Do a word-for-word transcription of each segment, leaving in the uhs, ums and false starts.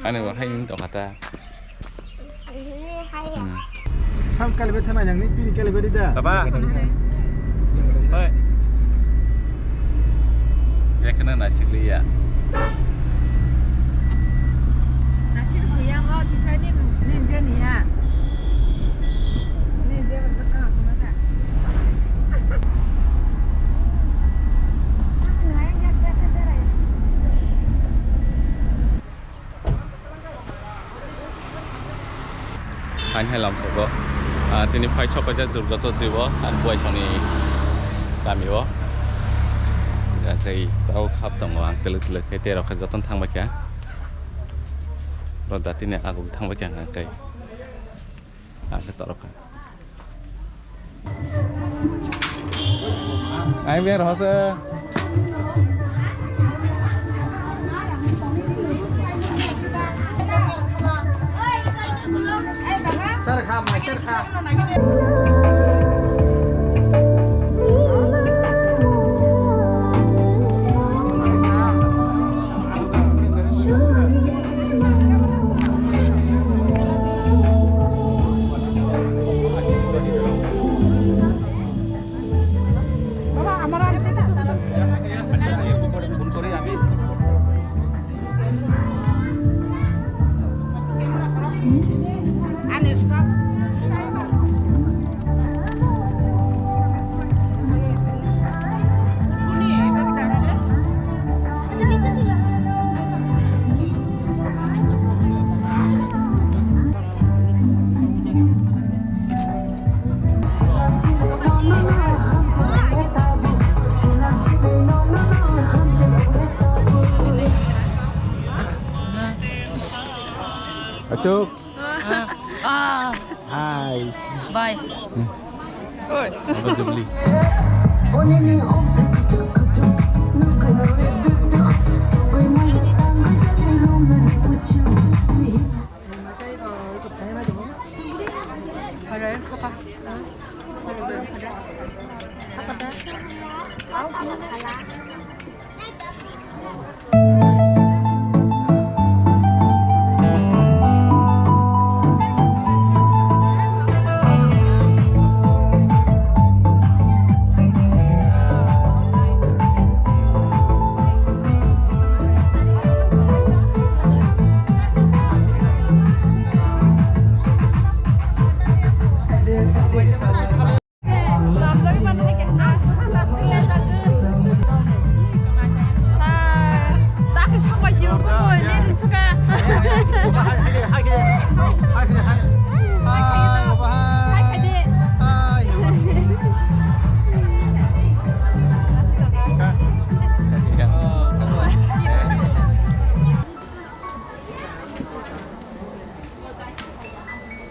Ani bo hai wng tongkha ta. Hmm. Sam kalbe thana yang ni pini kalbe rida. Baba. Hoi. Jekhana nasikliya. Nasir bhaiya ngo kisai ni ninja niya. Ninja bhai bwskang aswk ta. Ani hai lamsogo, ah, tini phai sok kaijak Durga Chaudhary bo, ani buai songni kami o. Tei tau khap tongo, ang telek telek khe tei rok khe jotono thang bai kha. Bro da tini aguk thang bai kha ang khe. Ang khe torok kha. Ang biyang rohor se. Char kha, mai char kha. Achuk. Ah. Hai. Bye. Apa Jubli?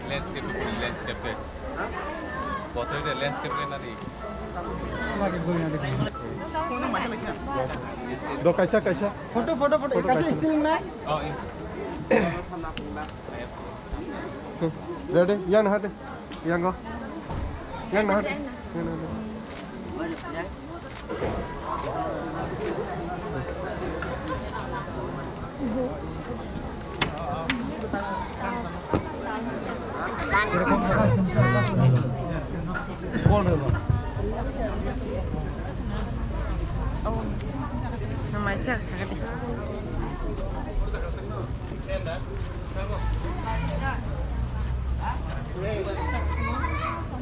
Landscape, landscape. Bothoi de landscape ke nani. Do kaisa, kaisa. Photo, photo, photo. Kaisa still na? Oh, in. Ready? Yang na hade. Yang go. Yang na hade. Yang na hade.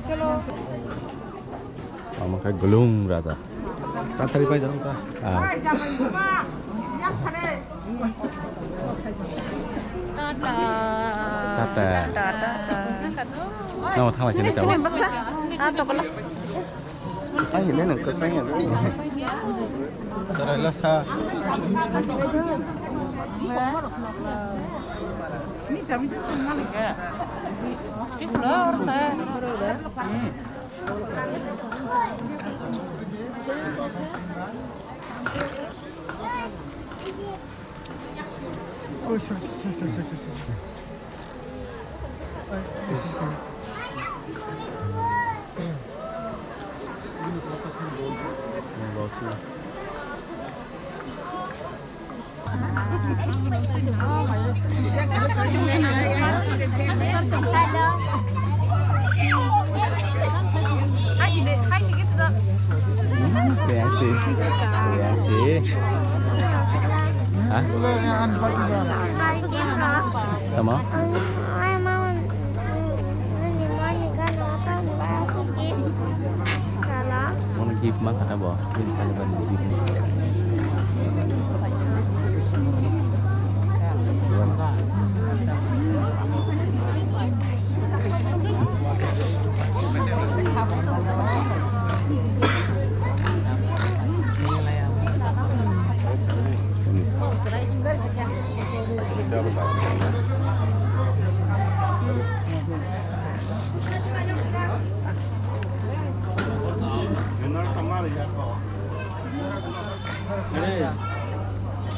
Hello. Omo khe Gulung Raja. Sathari pai dong ta. Ah. Tata. Tata. Tata. Nang thang lai sini sini baksa. Ah, to kala. Sai le nang ko sai le. Sarai la sa. Ni jam jam malik ya. Cik lor sa. Hmm. Iya sih. Hah? Tama? Mana gift mah sana bo? Ini kali ban gift.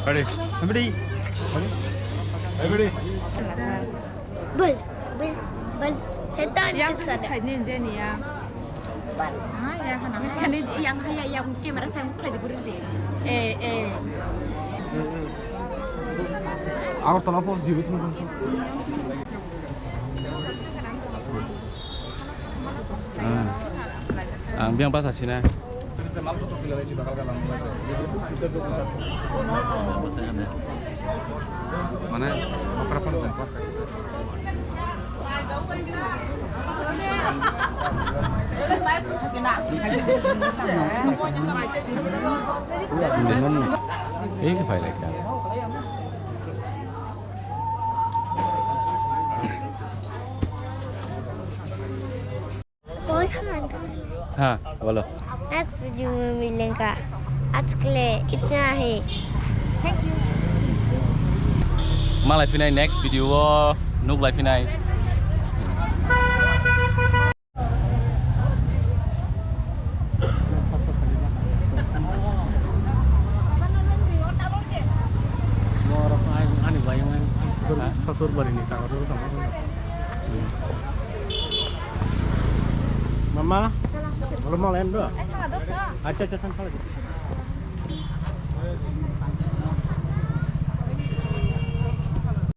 Ready. Ready. Ready. Bal, bal, bal. Setan yang sana. Khaini jeni ya. Bal. Ah, ya kana. Khaini yang kaya yang kamera saya buka di buri de. Eh, eh. Agartala po jibi thang. Ah. Ang biang basa sina. Mana? Okra pun saya pas. Ini ke file kan? Koi saman ka? Ha, bolo. Next video mein milenge. Aaj ke liye itna hi. Thank you. Malai phinai next video o nuk lai phinai. Borok ani, ani bayang ani. Ha? Sasur bari ni tangor tangor. Mama, belum mau lain dua. Acha, acha, acha.